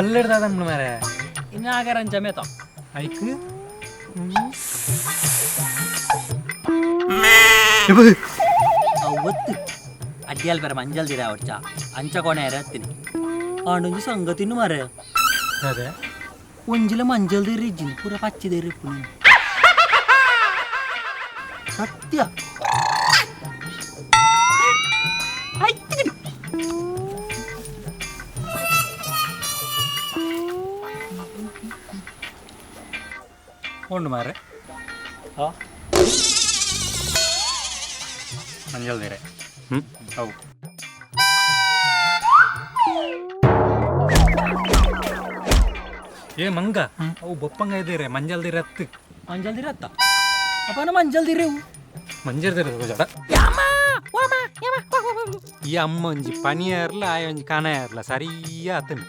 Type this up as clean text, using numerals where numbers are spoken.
ಬಲ್ಲೆಡ್ ದಾದ ಮಾರೆ ಇನ್ನಾಗರಂಚ ಮೇತ ಐಕ್ ಅವು ಒತ್ತು ಅಡ್ಡಿಯಾಲ್ ಬೇರೆ ಮಂಜಲ್ ದಿರ ಅವರ್ಚ ಅಂಚ ಕೋಣೆ ಹತ್ತೀನಿ ಆಂಡೊಂಜಿ ಸಂಗತಿನ್ನು ಮಾರೆ. ಅದೇ. ಒಂಜಿಲ ಮಂಜಲ್ ದಿರ ಇಜ್ಜಿನಿ, ಪೂರ ಪಚ್ಚಿದಿರ ಇಪ್ಪು. ಸತ್ಯ. ಉಂಡು ಮಾರೆ. ಆ? ಮಂಜಲ್ ದಿರೆ. ಹ್ಞೂ, ಅವು ಏ ಮಂಗ, ಅವು ಬೊಪ್ಪಂಗ ಇದ್ದೀರೆ, ಮಂಜಲ್ ದಿರೆ ಹತ್ತು. ಮಂಜಲ್ ದಿರ ಅತ್ತ ಅಪ್ಪನ ಮಂಜಲ್ ದಿರ ಇವು. ಮಂಜಲ್ ದಿರ ಜಡ. ಈ ಅಮ್ಮ ಒಂಜಿ ಪನಿಯಾರ್ಲ, ಆಯ ಒಂಜಿ ಕನ ಯಾರ್ಲ ಸರಿಯಾ ಆತನು.